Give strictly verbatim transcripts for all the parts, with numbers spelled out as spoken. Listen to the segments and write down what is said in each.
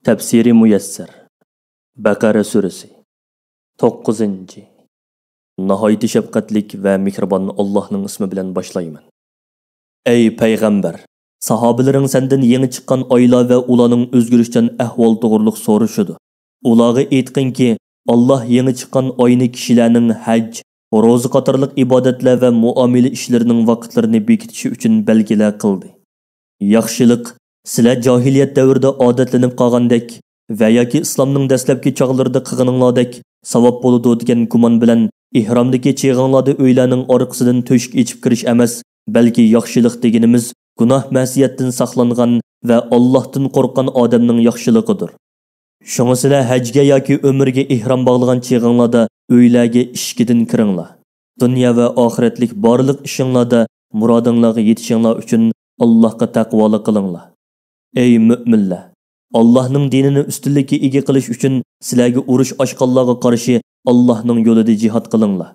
تەپسىرى مۇيەسسەر. بەقەرە سۈرىسى. توققۇزىنچى. ناھايىتى شەپقەتلىك ۋە مېھرىبان ئاللاھنىڭ ئىسمى بىلەن باشلايمەن. ئەي پەيغەمبەر! ساھابىلىرىڭ سەندىن يېڭى چىققان ئايلار ۋە ئۇلارنىڭ ئۆزگىرىشچان ئەھۋالى توغرىلىق سورىشىدۇ. ئۇلارغا ئېيتقىنكى، ئاللاھ يېڭى چىققان ئاينى كىشىلەرنىڭ ھەج، روزا قاتارلىق ئىبادەتلەر ۋە مۇئامىلە ئىشلىرىنىڭ ۋاقىتلىرىنى بېكىتىشى ئۈچۈن بەلگىلەر قىلدى. ياخشىلىق، سىلەر جاھىلىيەت دەۋرىدە ئادەتلىنىپ قالغاندەك ۋە ياكى ئىسلامنىڭ دەسلەپكى چاغلىرىدا قىلغىنىڭلاردەك ساۋاب بولىدۇ دېگەن گۇمان بىلەن ئېھرامدىكى چېغىڭلاردا ئۆيلەرنىڭ ئارقىسىدىن تۆشۈك ئېچىپ كىرىش ئەمەس، بەلكى ياخشىلىق دېگىنىمىز گۇناھ-مەسىيەتتىن ساقلانغان ۋە ئاللاھتىن قورققان ئادەمنىڭ ياخشىلىقىدۇر. شۇڭا سىلەر ھەجگە ياكى ئۆمرىگە ئېھرام باغلىغان چېغىڭلاردا ئۆيلەرگە ئىچكىدىن كىرىڭلار. دۇنيا ۋە ئاخىرەتلىك بارلىق ئىشىڭلاردا مۇرادىڭلارغا يېتىشىڭلار ئۈچۈن ئاللاھقا تەقۋالىق قىلىڭلار. ئەي مۆمىنلەر! ئاللاھنىڭ دىنىنى ئۈستۈنلۈككە ئىگە قىلىش ئۈچۈن سىلەرگە ئۇرۇش ئاچقانلارغا قارشى ئاللاھنىڭ يولىدا جىھاد قىلىڭلار.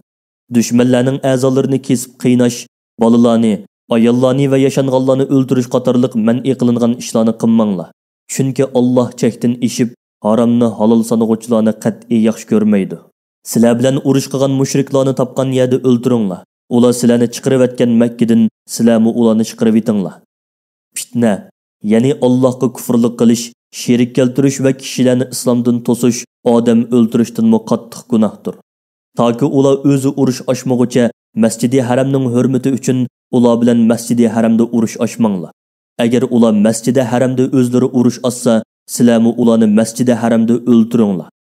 دۈشمەنلەرنىڭ ئەزالىرىنى كېسىپ قىيناش، بالىلارنى، ئاياللارنى ۋە ياشانغانلارنى ئۆلتۈرۈش قاتارلىق مەنئى قىلىنغان ئىشلارنى قىلماڭلار. چۈنكى ئاللاھ چەكتىن ئېشىپ، ھارامنى ھالال سانىغۇچىلارنى قەتئىي ياخشى كۆرمەيدۇ. سىلەر بىلەن ئۇرۇشقىغان مۇشرىكلارنى تاپقان يەردە ئۆلتۈرۈڭلار. ئۇلار سىلەرنى چىقىرىۋەتكەن مەككىدىن سىلەرمۇ ئۇلارنى چىقىرىۋېتىڭلار. پىتنە، يەنى ئاللاھقا كۇفرلۇق قىلىش، شېرىك كەلتۈرۈش ۋە كىشىلەرنى ئىسلامدىن توسۇش ئادەم ئۆلتۈرۈشتىنمۇ قاتتىق گۇناھتۇر. تاكى ئۇلار ئۆزى ئۇرۇش ئاچمىغۇچە، مەسجىدى ھەرەمنىڭ ھۆرمىتى ئۈچۈن ئۇلار بىلەن مەسجىدى ھەرەمدە ئۇرۇش ئاچماڭلار. ئەگەر ئۇلار مەسجىدى ھەرەمدە ئۆزلىرى ئۇرۇش ئاچسا، سىلەرمۇ ئۇلارنى مەسجىدى ھەرەمدە ئۆلتۈرۈڭلار.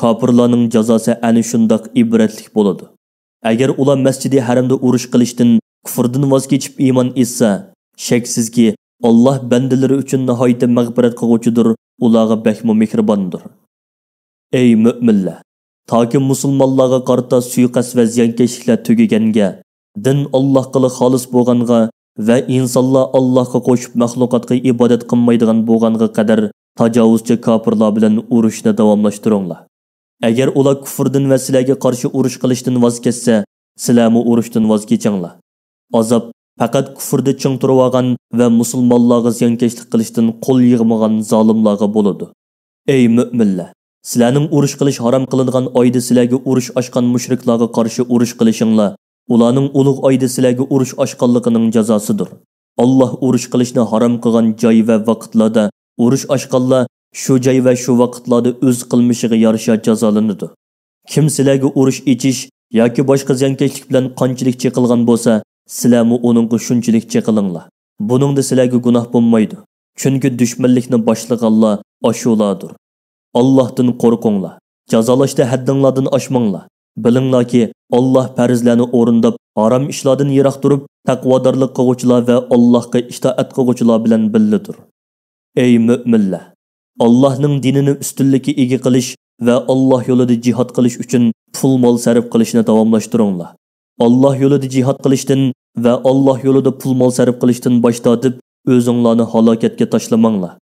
كاپىرلارنىڭ جازاسى ئەنە شۇنداق ئىبرەتلىك بولىدۇ. ئەگەر ئۇلار مەسجىدى ھەرەمدە ئۇرۇش قىلىشتىن، كۇفرىدىن ۋاز كېچىپ ئىمان ئېيتسا، شەكسىزكى، ئاللاھ بەندىلىرى ئۈچۈن ناھايىتى مەغپىرەت قىلغۇچىدۇر، ئۇلارغا بەكمۇ مېھرىباندۇر. ئەي مۆمىنلەر! تاكى مۇسۇلمانلارغا قارىتا سۇيىقەست ۋە زىيانكەشلىكلەر تۈگىگەنگە، دىن ئاللاھقىلا خالىس بولغانغا ۋە ئىنسانلار ئاللاھقا قوشۇپ مەخلۇقاتقا ئىبادەت قىلمايدىغان بولغانغا قەدەر تاجاۋۇزچى كاپىرلار بىلەن ئۇرۇشنى داۋاملاشتۇرۇڭلار. ئەگەر ئۇلار كۇفرىدىن ۋە سىلەرگە قارشى ئۇرۇش قىلىشتىن ۋاز كەچسە، سىلەرمۇ ئۇرۇشتىن ۋاز كېچىڭلار. ئازاب پەقەت كۇفردا چىڭ تۇرۇۋالغان ۋە مۇسۇلمانلارغا زىيانكەشلىك قىلىشتىن قول يىغمىغان زالىملارغا بولىدۇ. ئەي مۆمىنلەر! سىلەرنىڭ ئۇرۇش قىلىش ھارام قىلىنغان ئايدا سىلەرگە ئۇرۇش ئاچقان مۇشرىكلارغا قارشى ئۇرۇش قىلىشىڭلار ئۇلارنىڭ ئۇلۇغ ئايدا سىلەرگە ئۇرۇش ئاچقانلىقىنىڭ جازاسىدۇر. ئاللاھ ئۇرۇش قىلىشنى ھارام قىلغان جاي ۋە ۋاقىتلاردا ئۇرۇش ئاچقانلار شۇ جاي ۋە شۇ ۋاقىتلاردا ئۆز قىلمىشىغا يارىشا جازالىنىدۇ. كىم سىلەرگە ئۇرۇش ئېچىش ياكى باشقا زىيانكەشلىك بىلەن قانچىلىك چېقىلغان بولسا، سىلەرمۇ ئۇنىڭغا شۇنچىلىك چېقىلىڭلار. بۇنىڭدا سىلەرگە گۇناھ بولمايدۇ. چۈنكى دۈشمەنلىكنى باشلىغانلار ئاشۇلاردۇر. ئاللاھتىن قورقۇڭلار. جازالاشتا ھەددىڭلاردىن ئاشماڭلار. بىلىڭلاركى، ئاللاھ پەرزلەرنى ئورۇنداپ، ھارام ئىشلاردىن يىراق تۇرۇپ، تەقۋادارلىق قىلغۇچىلار ۋە ئاللاھقا ئىتائەت قىلغۇچىلار بىلەن بىللىدۇر. ئەي مۆمىنلەر! ئاللاھنىڭ دىنىنى ئۈستۈنلۈككە ئىگە قىلىش ۋە ئاللاھ يولىدا جىھاد قىلىش ئۈچۈن پۇل-مال سەرپ قىلىشنى داۋاملاشتۇرۇڭلار. ئاللاھ يولىدا جىھاد قىلىشتىن ۋە ئاللاھ يولىدا پۇل-مال سەرپ قىلىشتىن باش تارتىپ، ئۆزۈڭلارنى ھالاكەتكە تاشلىماڭلار.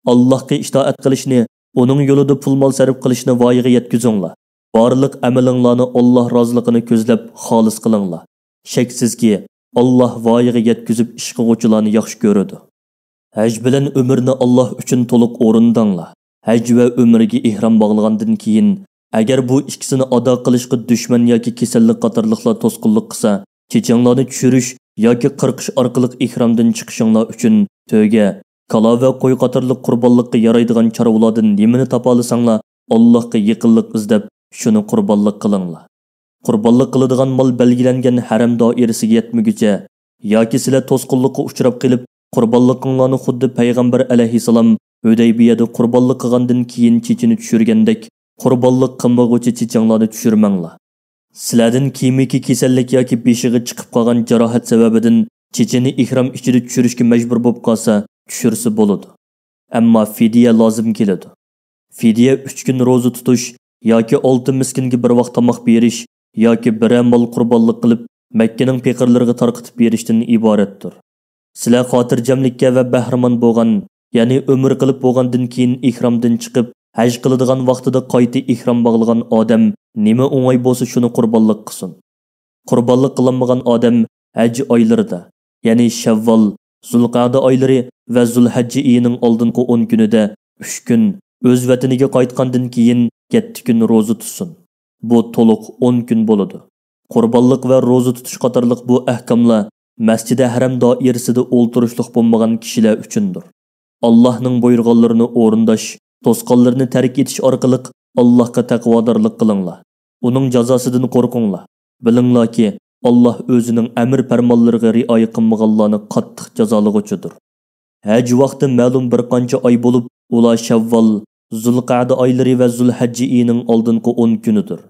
ئاللاھقا ئىتائەت قىلىشنى، ئۇنىڭ يولىدا پۇل-مال سەرپ قىلىشنى ۋايىغا يەتكۈزۈڭلار. بارلىق ئەمىلىڭلارنى ئاللاھ رازىلىقىنى كۆزلەپ خالىس قىلىڭلار. شەكسىزكى، ئاللاھ ۋايىغا يەتكۈزۈپ ئىش قىلغۇچىلارنى ياخشى كۆرىدۇ. ھەج بىلەن ئۆمرىنى ئاللاھ ئۈچۈن تولۇق ئورۇنداڭلار. ھەج ۋە ئۆمرىگە ئېھرام باغلىغاندىن كېيىن، ئەگەر بۇ ئىككىسىنى ئادا قىلىشقا دۈشمەن ياكى كېسەللىك قاتارلىقلار توسقۇنلۇق قىلسا، چېچىڭلارنى چۈشۈرۈش ياكى قىرقىش ئارقىلىق ئېھرامدىن چىقىشىڭلار ئۈچۈن تۆگە، كالا ۋە قوي قاتارلىق قۇربانلىققا يارايدىغان چارۋىلاردىن نېمىنى تاپالىساڭلار، ئاللاھقا يېقىنلىق ئىزدەپ، شۇنى قۇربانلىق قىلىڭلار. قۇربانلىق قىلىدىغان مال بەلگىلەنگەن ھەرەم دائىرىسىگە يەتمىگۈچە ياكى سىلەر توسقۇنلۇققا ئۇچراپ قېلىپ، قۇربانلىقىڭلارنى خۇددى پەيغەمبەر ئەلەيھىسسالام ھۈدەيبىيەدە قۇربانلىق قىلغاندىن كېيىن چېچىنى چۈشۈرگەندەك، قۇربانلىق قىلمىغۇچە چېچىڭلارنى چۈشۈرمەڭلار. سىلەردىن كىمكى كېسەللىك ياكى بېشىغا چىقىپ قالغان جاراھەت سەۋەبىدىن چېچىنى ئېھرام ئىچىدە چۈشۈرۈشكە مەجبۇر بولۇپ قالسا، چۈشۈرسە بولىدۇ. ئەمما فىدىيە لازىم كېلىدۇ. فىدىيە ئۈچ كۈن روزا تۇتۇش ياكى ئالتە مىسكىنگە بىر ۋاق تاماق بېرىش ياكى بىرەر مال قۇربانلىق قىلىپ، مەككىنىڭ پېقىرلىرىغا تارقىتىپ بېرىشتىن ئىبارەتتۇر. سىلەر خاتىرجەملىككە ۋە بەھرىمەن بولغان، يەنى ئۆمرە قىلىپ بولغاندىن كېيىن ئېھرامدىن چىقىپ، ھەج قىلىدىغان ۋاقتىدا قايتا ئېھرام باغلىغان ئادەم نېمە ئوڭاي بولسا، شۇنى قۇربانلىق قىلسۇن. قۇربانلىق قىلالمىغان ئادەم ھەج ئايلىرىدا، يەنى شەۋۋال، زۇلقەدە ئايلىرى ۋە زۇلھەججە ئېيىنىڭ ئالدىنقى ئون كۈنىدە ئۈچ كۈن ئۆز ۋەتىنىگە قايتقاندىن كېيىن يەتتە كۈن روزا تۇتسۇن. بۇ تولۇق ئون كۈن بولىدۇ. قۇربانلىق ۋە روزا تۇتۇش قاتارلىق بۇ ئەھكاملار مەسجىدى ھەرەم دائىرىسىدە ئولتۇرۇشلۇق بولمىغان كىشىلەر ئۈچۈندۇر. ئاللاھنىڭ بۇيرۇغانلىرىنى ئورۇنداش، توسقانلىرىنى تەرك ئېتىش ئارقىلىق ئاللاھقا تەقۋادارلىق قىلىڭلار. ئۇنىڭ جازاسىدىن قورقۇڭلار. بىلىڭلاركى، ئاللاھ ئۆزىنىڭ ئەمر پەرمانلىرىغا رىئايە قىلمىغانلارنى قاتتىق جازالىغۇچىدۇر. ھەج ۋاقتى مەلۇم بىر قانچە ئاي بولۇپ، ئۇلار شەۋۋال، زۇلقەدە ئايلىرى ۋە زۇلھەججە ئېيىنىڭ ئالدىنقى ئون كۈنىدۇر.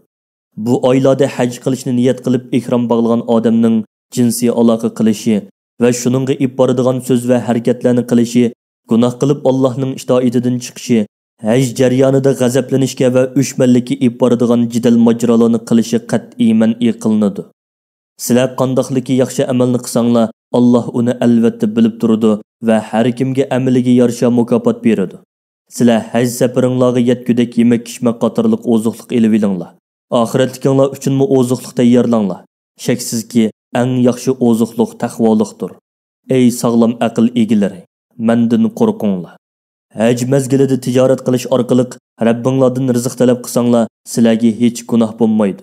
بۇ ئايلاردا ھەج قىلىشنى نىيەت قىلىپ ئېھرام باغلىغان ئادەمنىڭ جىنسىي ئالاقە قىلىشى ۋە شۇنىڭغا ئېلىپ بارىدىغان سۆز ۋە ھەرىكەتلەرنى قىلىشى، گۇناھ قىلىپ ئاللاھنىڭ ئىتائىتىدىن چىقىشى، ھەج جەريانىدا غەزەپلىنىشكە ۋە ئۆچمەنلىككە ئېلىپ بارىدىغان جېدەل ماجىرالارنى قىلىشى قەتئىي مەنئى قىلىنىدۇ. سىلەر قانداقلىكى ياخشى ئەمەلنى قىلساڭلار، ئاللاھ ئۇنى ئەلۋەتتە بىلىپ تۇرىدۇ ۋە ھەر كىمگە ئەمىلىگە يارىشا مۇكاپات بېرىدۇ. سىلەر ھەج سەپىرىڭلارغا يەتكۈدەك يېمەك-ئىچمەك قاتارلىق ئوزۇقلۇق ئېلىۋېلىڭلار. ئاخىرەتلىكىڭلار ئۈچۈنمۇ ئوزۇقلۇق تەييارلاڭلار. شەكسىزكى، ئەڭ ياخشى ئوزۇقلۇق تەقۋالىقتۇر. ئەي ساغلام ئەقىل ئىگىلىرى، مەندىن قورقۇڭلار. ھەج مەزگىلىدە تىجارەت قىلىش ئارقىلىق رەببىڭلاردىن رىزىق تەلەپ قىلساڭلار، سىلەرگە ھېچ گۇناھ بولمايدۇ.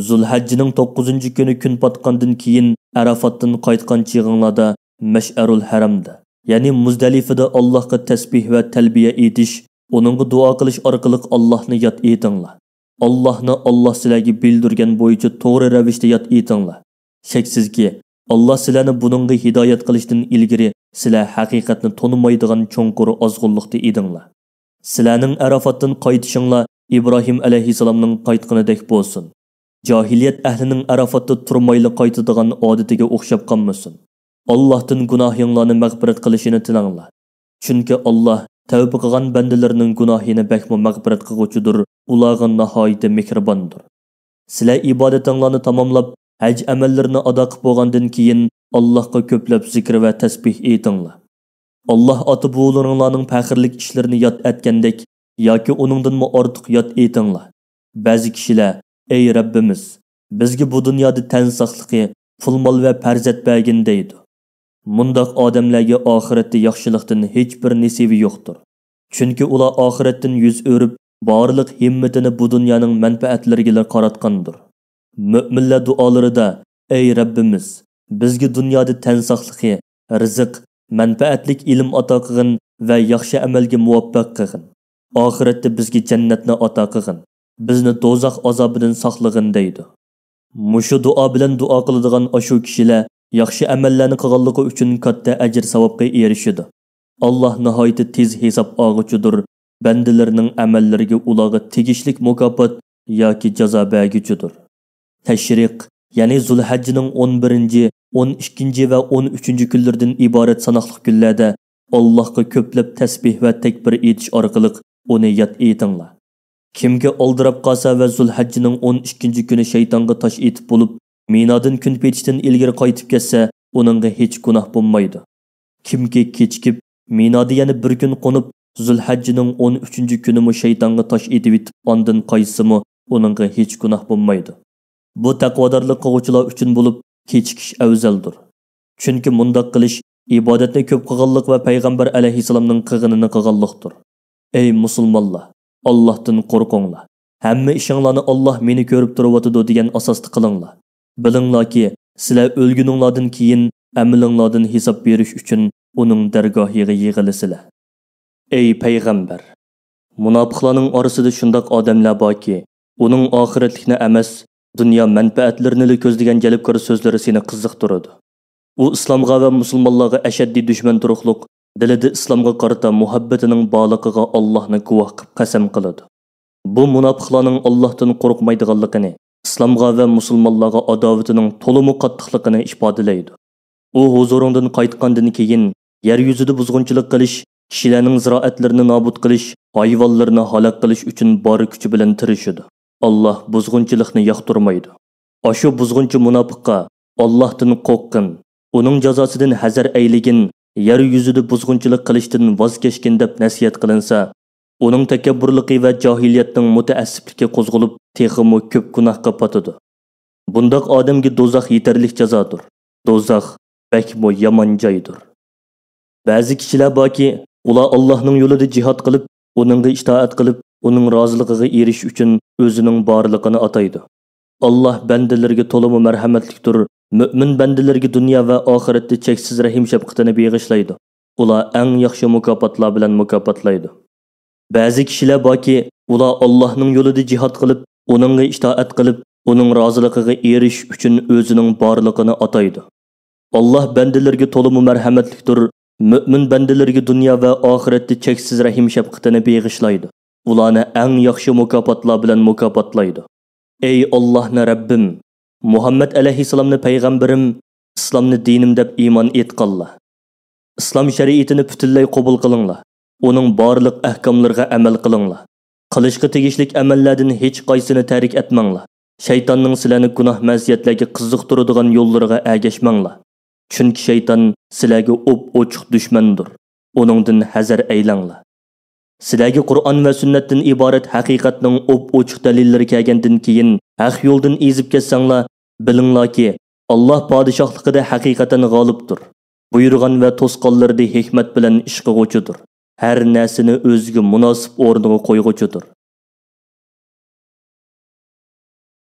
زۇلھەججىنىڭ توققۇزىنچى كۈنى كۈن پاتقاندىن كېيىن ئەرافاتتىن قايتقان چېغىڭلاردا مەشئەرۇل ھەرەمدە، يەنى مۇزدەلىفىدە ئاللاھقا تەسبىھ ۋە تەلبىيە ئېيتىش، ئۇنىڭغا دۇئا قىلىش ئارقىلىق ئاللاھنى ياد ئېتىڭلار. ئاللاھنى ئاللاھ سىلەرگە بىلدۈرگەن بويىچە توغرا رەۋىشتە ياد ئېتىڭلار. شەكسىزكى، ئاللاھ سىلەرنى بۇنىڭغا ھىدايەت قىلىشتىن ئىلگىرى سىلەر ھەقىقەتنى تونۇمايدىغان چوڭقۇر ئازغۇنلۇقتا ئىدىڭلار. سىلەرنىڭ ئەرافاتتىن قايتىشىڭلار ئىبراھىم ئەلەيھىسسالامنىڭ قايتقىنىدەك بولسۇن. جاھىلىيەت ئەھلىنىڭ ئەرافاتتا تۇرمايلا قايتىدىغان ئادىتىگە ئوخشاپ قالمىسۇن. ئاللاھتىن گۇناھىڭلارنى مەغپىرەت قىلىشىنى تىلەڭلار. چۈنكى ئاللاھ تەۋبە قىلغان بەندىلىرىنىڭ گۇناھىنى بەكمۇ مەغپىرەت قىلغۇچىدۇر، ئۇلارغا ناھايىتى مېھرىباندۇر. سىلەر ئىبادىتىڭلارنى تاماملاپ، ھەج ئەمەللىرىنى ئادا قىلىپ بولغاندىن كېيىن، ئاللاھقا كۆپلەپ زىكىر ۋە تەسبىھ ئېيتىڭلار. ئاللاھ ئاتا-بوۋىلىرىڭلارنىڭ پەخىرلىك ئىشلىرىنى ياد ئەتكەندەك ياكى ئۇنىڭدىنمۇ ئارتۇق ياد ئېيتىڭلار. بەزى كىشىلەر، ئەي رەببىمىز، بىزگە بۇ دۇنيادا تەن ساقلىقى، پۇل-مال ۋە پەرزەنت بەرگىن دەيدۇ. مۇنداق ئادەملەرگە ئاخىرەتتە ياخشىلىقتىن ھېچبىر نېسىۋى يوقتۇر. چۈنكى ئۇلار ئاخىرەتتىن يۈز ئۆرۈپ، بارلىق ھىممىتىنى بۇ دۇنيانىڭ مەنپەئەتلىرىگىلا قاراتقاندۇر. مۆمىنلەر دۇئالىرىدا، ئەي رەببىمىز، بىزگە دۇنيادا تەن ساقلىقى، رىزىق، مەنپەئەتلىك ئىلىم ئاتا قىلغىن ۋە ياخشى ئەمەلگە مۇۋەپپەق قىلغىن. ئاخىرەتتە بىزگە جەننەتنى ئاتا قىلغىن، بىزنى دوزاخ ئازابىدىن ساقلىغىن دەيدۇ. مۇشۇ دۇئا بىلەن دۇئا قىلىدىغان ئاشۇ كىشىلەر ياخشى ئەمەللەرنى قىلغانلىقى ئۈچۈن كاتتا ئەجىر-ساۋابقا ئېرىشىدۇ. ئاللاھ ناھايىتى تېز ھېساب ئالغۇچىدۇر، بەندىلىرىنىڭ ئەمەللىرىگە ئۇلارغا تېگىشلىك مۇكاپات ياكى جازا بەرگۈچىدۇر. تەشرىق، يەنى زۇلھەججىنىڭ ئون بىرىنچى، ئون ئىككىنچى ۋە ئون ئۈچىنچى كۈنلىرىدىن ئىبارەت ساناقلىق كۈنلەردە ئاللاھقا كۆپلەپ تەسبىھ ۋە تەكبىر ئېيتىش ئارقىلىق ئۇنى ياد ئېيتىڭلار. كىمكى ئالدىراپ قالسا ۋە زۇلھەججىنىڭ ئون ئىككىنچى كۈنى شەيتانغا تاش ئېتىپ بولۇپ، مىنادىن كۈن پېتىشتىن ئىلگىرى قايتىپ كەتسە، ئۇنىڭغا ھېچ گۇناھ بولمايدۇ. كىمكى كېچىكىپ، مىنادا يەنە بىر كۈن قونۇپ، زۇلھەججىنىڭ ئون ئۈچىنچى كۈنىمۇ شەيتانغا تاش ئېتىۋېتىپ، ئاندىن قايتسىمۇ، ئۇنىڭغا ھېچ گۇناھ بولمايدۇ. بۇ تەقۋادارلىق قىلغۇچىلار ئۈچۈن بولۇپ، كېچىكىش ئەۋزەلدۇر. چۈنكى مۇنداق قىلىش ئىبادەتنى كۆپ قىلغانلىق ۋە پەيغەمبەر ئەلەيھىسسالامنىڭ قىلغىنىنى قىلغانلىقتۇر. ئەي مۇسۇلمانلار، ئاللاھتىن قورقۇڭلار. ھەممە ئىشىڭلارنى ئاللاھ مېنى كۆرۈپ تۇرۇۋاتىدۇ دېگەن ئاساستا قىلىڭلار. بىلىڭلاركى، سىلەر ئۆلگىنىڭلاردىن كېيىن ئەمىلىڭلاردىن ھېساب بېرىش ئۈچۈن ئۇنىڭ دەرگاھىغا يىغىلىسىلەر. ئەي پەيغەمبەر! مۇناپىقلارنىڭ ئارىسىدا شۇنداق ئادەملەر باركى، ئۇنىڭ ئاخىرەتلىكنى ئەمەس، دۇنيا مەنپەئەتلىرىنىلا كۆزلىگەن جەلپكار سۆزلىرى سېنى قىزىقتۇرىدۇ. ئۇ ئىسلامغا ۋە مۇسۇلمانلارغا ئەشەددىي دۈشمەن تۇرۇقلۇق، دىلىدا ئىسلامغا قارىتا مۇھەببىتىنىڭ بارلىقىغا ئاللاھنى گۇۋاھ قىلىپ قەسەم قىلىدۇ. بۇ مۇناپىقلارنىڭ ئاللاھتىن قورقمايدىغانلىقىنى، ئىسلامغا ۋە مۇسۇلمانلارغا ئاداۋىتىنىڭ تولىمۇ قاتتىقلىقىنى ئىپادىلەيدۇ. ئۇ ھۇزۇرۇڭدىن قايتقاندىن كېيىن، يەر يۈزىدە بۇزغۇنچىلىق قىلىش، كىشىلەرنىڭ زىرائەتلىرىنى نابۇت قىلىش، ھايۋانلىرىنى ھالاك قىلىش ئۈچۈن بار كۈچى بىلەن تىرىشىدۇ. ئاللاھ بۇزغۇنچىلىقنى ياقتۇرمايدۇ. ئاشۇ بۇزغۇنچى مۇناپىققا، ئاللاھتىن قورققىن، ئۇنىڭ جازاسىدىن ھەزەر ئەيلىگىن، يەر يۈزىدە بۇزغۇنچىلىق قىلىشتىن ۋاز كەچكىن دەپ نەسىھەت قىلىنسا، ئۇنىڭ تەكەببۇرلۇقى ۋە جاھىلىيەتنىڭ مۇتەئەسسىپلىكى قوزغىلىپ، تېخىمۇ كۆپ گۇناھقا پاتىدۇ. بۇنداق ئادەمگە دوزاخ يېتەرلىك جازادۇر. دوزاخ بەكمۇ يامان جايدۇر. بەزى كىشىلەر باركى، ئۇلار ئاللاھنىڭ يولىدا جىھاد قىلىپ، ئۇنىڭغا ئىتائەت قىلىپ، ئۇنىڭ رازىلىقىغا ئېرىشىش ئۈچۈن ئۆزىنىڭ بارلىقىنى ئاتايدۇ. ئاللاھ بەندىلىرىگە تولىمۇ مەرھەمەتلىكتۇر، مۆمىن بەندىلىرىگە دۇنيا ۋە ئاخىرەتتە چەكسىز رەھىم-شەپقىتىنى بېغىشلايدۇ. ئۇلار ئەڭ ياخشى مۇكاپاتلار بىلەن مۇكاپاتلايدۇ. بەزى كىشىلەر باركى، ئۇلار ئاللاھنىڭ يولىدا جىھاد قىلىپ، ئۇنىڭغا ئىتائەت قىلىپ، ئۇنىڭ رازىلىقىغا ئېرىشىش ئۈچۈن ئۆزىنىڭ بارلىقىنى ئاتايدۇ. ئاللاھ بەندىلىرىگە تولىمۇ مەرھەمەتلىكتۇر، مۆمىن بەندىلىرىگە دۇنيا ۋە ئاخىرەتتە چەكسىز رەھىم-شەپقىتىنى بېغىشلايدۇ. ئۇلارنى ئەڭ ياخشى مۇكاپاتلار بىلەن مۇكاپاتلايدۇ. ئەي ئاللاھنى رەببىم! مۇھەممەد ئەلەيھىسسالامنى پەيغەمبىرىم، ئىسلامنى دىنىم دەپ ئىمان ئېيتقانلار. ئىسلام شەرىئىتىنى پۈتۈنلەي قوبۇل قىلىڭلار. ئۇنىڭ بارلىق ئەھكاملىرىغا ئەمەل قىلىڭلار. قىلىشقا تېگىشلىك ئەمەللەردىن ھېچقايسىنى تەرك ئەتمەڭلار. شەيتاننىڭ سىلەرنى گۇناھ-مەسىيەتلەرگە قىزىقتۇرىدىغان يوللىرىغا ئەگەشمەڭلار. چۈنكى شەيتان سىلەرگە ئوپئوچۇق دۈشمەندۇر. ئۇنىڭدىن ھەزەر ئەيلەڭلار. سىلەرگە قۇرئان ۋە سۈننەتتىن ئىبارەت ھەقىقەتنىڭ ئوپئوچۇق دەلىللىرى كەلگەندىن كېيىن، ھەق يولدىن ئېزىپ كەتسەڭلار، بىلىڭلاركى، ئاللاھ پادىشاھلىقىدا ھەقىقەتەن غالىبتۇر. بۇيرۇغان ۋە توسقانلىرىدا ھېكمەت بىلەن ئىش قىلغۇچىدۇر. ھەر نەرسىنى ئۆزىگە مۇناسىپ ئورنىغا قويغۇچىدۇر.